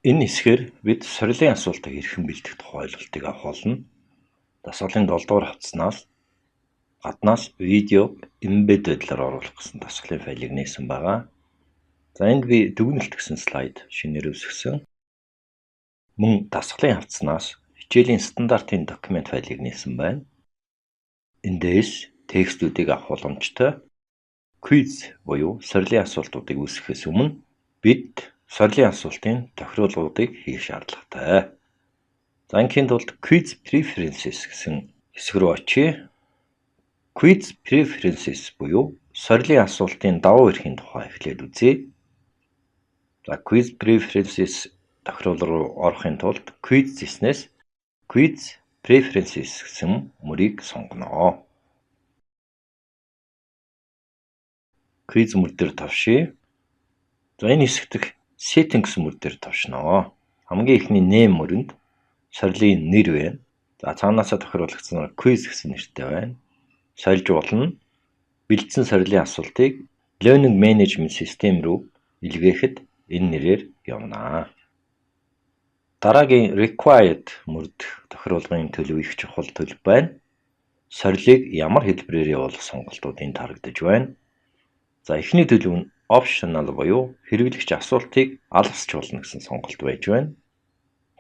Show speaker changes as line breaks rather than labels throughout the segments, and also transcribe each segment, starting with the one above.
Энэ хэсгээр бид сорилын асуултыг хэрхэн бэлтгэх тухай ойлголтыг авах болно. Дасгалын 7 дугаар хавтаснаас гаднаас видео embed байдлаар оруулах гэсэн дасгалын файлыг нээсэн байгаа. За, энд би дүгнэлт гэсэн слайд шинээр үүсгэсэн. Мөн дасгалын хавтаснаас хичээлийн стандартын документ файлыг нээсэн байна. Эндээс текстүүдийг авах боломжтой. Quiz буюу сорилын асуултуудыг үүсгэхээс өмнө бид сорилын асуултын тохируулгуудыг хийх шаардлагатай. За, ингээхийн тулд Quiz Preferences гэсэн хэсэг рүү очъё. Quiz Preferences буюу сорилын асуултын давуу эрхийн тухай эхлээд үзье. За, Quiz Preferences тохируулга руу орохын тулд Quiz цэснээс Quiz Preferences гэсэн мөрийг сонгоно. Quiz мөр дээр товшъё. За, энэ хэсэг дэх Settings мөр дээр товшино. Хамгийн эхний Name мөрөнд сорилын нэр байна. За, цаанаасаа тохируулагдсанаар Quiz гэсэн нэртэй байна. Сольж болно. Бэлдсэн сорилын асуултыг Learning Management System рүү илгээхэд энэ нэрээр явна. Дараагийн Required мөрд тохируулгын төлөв их чухал төлөв байна. Сорилыг ямар хэлбэрээр явуулах сонголтууд энд харагдаж байна. За, эхний төлөв нь optional буюу хэрэглэгч асуултыг алгасч болно гэсэн сонголт байж байна.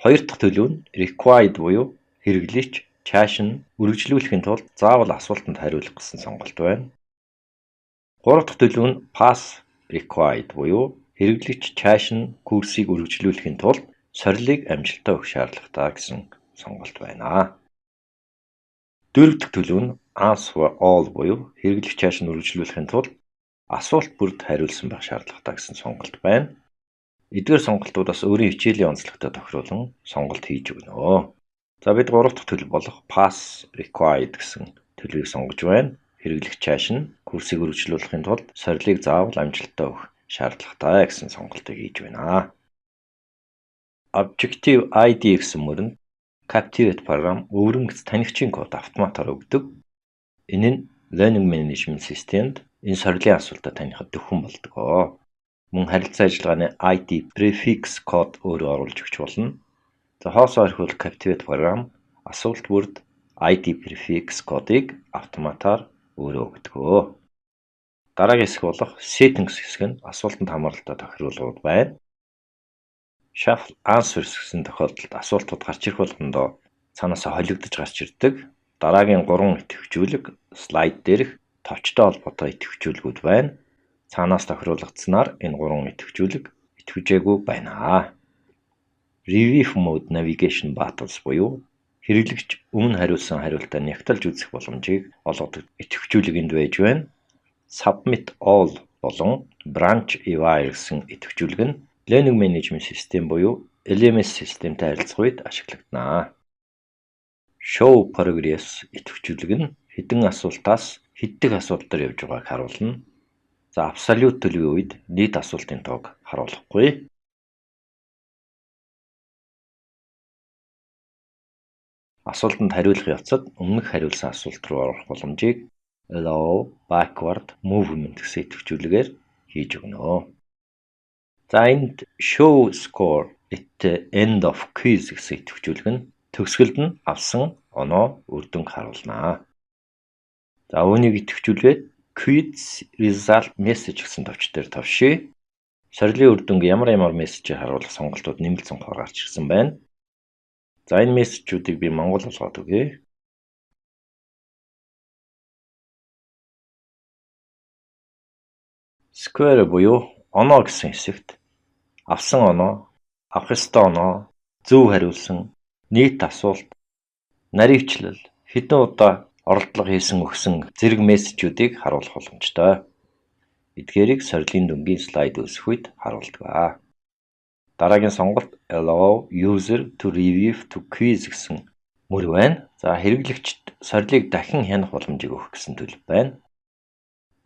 Хоёр дахь төлөв нь required буюу хэрэглэгч чааш нь үргэлжлүүлэхийн тулд заавал асуултанд хариулах гэсэн сонголт байна. Гурав дахь төлөв нь pass required буюу хэрэглэгч чааш нь курсыг үргэлжлүүлэхийн тулд сорилыг амжилттай өгөх шаардлагатай гэсэн сонголт байна. Дөрөв дэх төлөв нь answer all буюу хэрэглэгч чааш нь үргэлжлүүлэхийн тулд асуулт бүрд хариулсан байх шаардлагатай гэсэн сонголт байна. Эдгээр сонголтуудаас өөрийн хичээлийн онцлогтой тохируулан сонголт хийж өгнө. За, бид гурав дахь төлөв болох pass required гэсэн төлөвийг сонгож байна. Хэрэглэгч чааш нь курсыг үргэлжлүүлэхийн тулд сорилыг заавал амжилттай өгөх шаардлагатай гэсэн сонголтыг хийж байна. Objective ID гэсэн мөрөнд Captivate програм өвөрмөц танигчийн код автоматар өгдөг. Энэ нь Learning Management System-д энэ сорилын асуултаа танихад дөхөм болдог. Мөн харилцан ажиллагааны ID prefix код өөрөө оруулж өгч болно. За, хоосон орхивол Captivate програм асуулт бүрд ID prefix кодыг автоматар өөрөө өгдөг. Дараагийн хэсэг болох Settings хэсэг нь асуултанд хамааралтай тохируулгууд байна. Shuffle Answers гэсэн тохиолдолд асуултууд гарч ирэх болгондоо цаанаасаа холигдож гарч ирдэг. Дараагийн гурван идэвхжүүлэг слайд дээрх товчтой холбоотой идэвхжүүлгүүд байна. Цаанаас тохируулагдсанаар энэ гурван идэвхжүүлэг идэвхжээгүй байна. Review Mode Navigation Buttons буюу хэрэглэгч өмнө хариулсан хариултаа нягталж үзэх боломжийг олгодог идэвхжүүлэг энд байж байна. Submit All болон Branch Aware гэсэн идэвхжүүлэг нь Learning Management System буюу LMS системтэй харилцах үед ашиглагдана. Show Progress идэвхжүүлэг нь хэдэн асуултаас хэд дэх асуулт дээр явж байгааг харуулна. За, absolute төлөвийн үед нийт асуултын тоог харуулахгүй. Асуултанд хариулах явцад өмнөх хариулсан асуулт руу орох боломжийг Allow Backward Movement гэсэн идэвхжүүлгээр хийж өгнө. За, энд Show Score at the end of quiz гэсэн идэвхжүүлэг нь төгсгөлд нь авсан оноо, үр дүнг харуулна. За, үүнийг идэвхжүүлээд Quiz Result Message гэсэн товч дээр товшъё. Сорилын үр дүнг ямар ямар мессежээр харуулах сонголтууд нэмэлт цонхоор гарч ирсэн байна. За, энэ мессежүүдийг би монгол болгоод өгье. Score буюу оноо гэсэн хэсэгт авсан оноо, авах ёстой оноо, зөв хариулсан, нийт асуулт, нарийвчлал, хэдэн удаа оролдлого хийсэн, өгсөн зэрэг мессежүүдийг харуулах боломжтой. Эдгээрийг сорилын дүнгийн слайд үүсэх үед харуулдаг. Дараагийн сонголт Allow user to review to quiz гэсэн мөр байна. За, хэрэглэгчид сорилыг дахин хянах боломжийг өгөх гэсэн төлөв байна.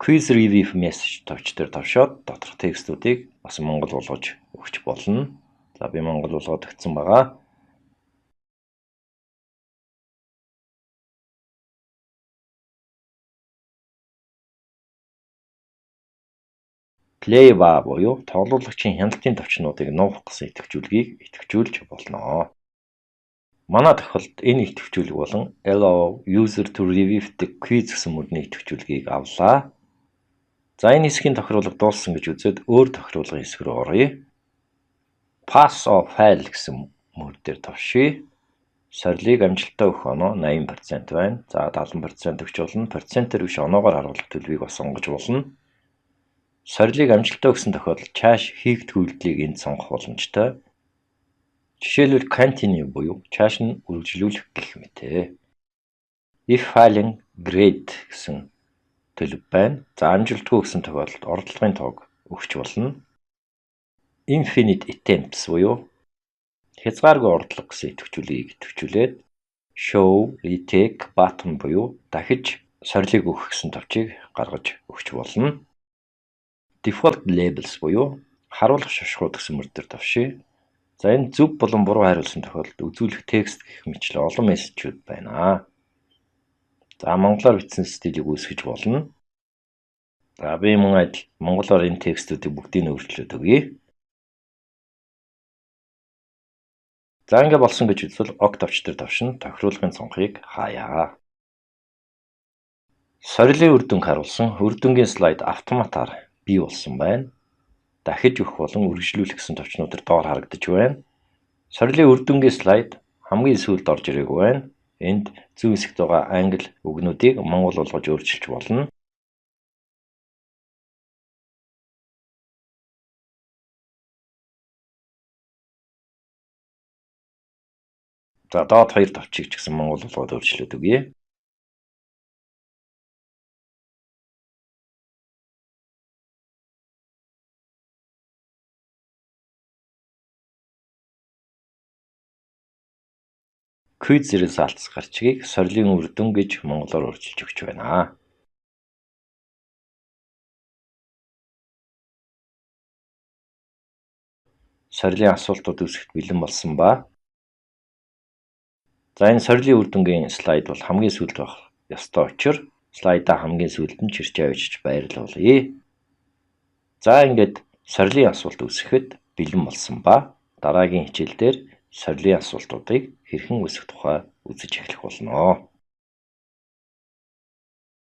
Quiz review message товч дээр товшоод доторх текстүүдийг бас монгол болгож өгч болно. За, би монгол болгоод өгсөн байгаа. Play bar буюу тоглуулагчийн хяналтын товчнуудыг нуух гэсэн идэвхжүүлгийг идэвхжүүлж болно. Манай тохиолдолд энэ идэвхжүүлэг болон Allow user to review the quiz гэсэн мөрний идэвхжүүлгийг авлаа. За, энэ хэсгийн тохируулга дууссан гэж үзээд өөр тохируулгын хэсэг рүү оръё. Pass or fail гэсэн мөр дээр товшъё. Сорилыг амжилттай өгөх оноо 80% байна. За, 70% өгч болно. Процентээр биш, оноогоор харуулах төлөвийг бас сонгож болно. Сорилыг амжилттай өгсөн тохиолдолд чааш хийгдэх үйлдэлийг энд сонгох боломжтой. Жишээлбэл, continue буюу чааш нь үргэлжлүүлэх гэх мэт. If failing grade гэсэн төлөв байна. За, амжилтгүй гэсэн тохиолдолд ордлогын тоог өгч болно. Infinite attempts буюу хязгааргүй ордлого гэсэн идэвхжүүлгийг идэвхжүүлээд show retake button буюу дахиж сорилыг өгөх гэсэн товчийг гаргаж өгч болно. Default labels буюу харуулах шошгууд гэсэн мөр дээр товшъё. За, энэ зөв болон буруу хариулсан тохиолдолд үзүүлэх текст гэх мэтчилэн олон мессежүүд байна. За, монголоор бичсэн стилийг үүсгэж болно. За, би мөн адил монголоор энэ текстүүдийг бүгдийг нь өөрчлөөд өгье. За, ингэ болсон гэж үзвэл OK товч дээр товшино, тохируулгын цонхыг хаая. Сорилын үр дүнг харуулсан үр дүнгийн слайд автоматар бий болсон байна. Дахиж өгөх болон үргэлжлүүлэх гэсэн товчнууд доор харагдаж байна. Сорилын үр дүнгийн слайд хамгийн сүүлд орж ирээгүй байна. Энд зүүн хэсэгт байгаа англи үгнүүдийг монгол болгож өөрчилж болно. За, доод хоёр товчийг ч гэсэн монгол болгоод өөрчлөөд өгье. Quiz results гарчгийг сорилын үр дүн гэж монголоор өөрчилж өгч байна. Сорилын асуултууд үүсгэхэд бэлэн болсон ба. За, энэ сорилын үр дүнгийн слайд бол хамгийн сүүлд байх ёстой учир слайдаа хамгийн сүүлд нь чирч авчиж байрлуулъя. За, ингээд сорилын асуулт үүсгэхэд бэлэн болсон ба дараагийн хичээл дээр сорилын асуултуудыг хэрхэн үүсгэх тухай үзэж эхлэх болно.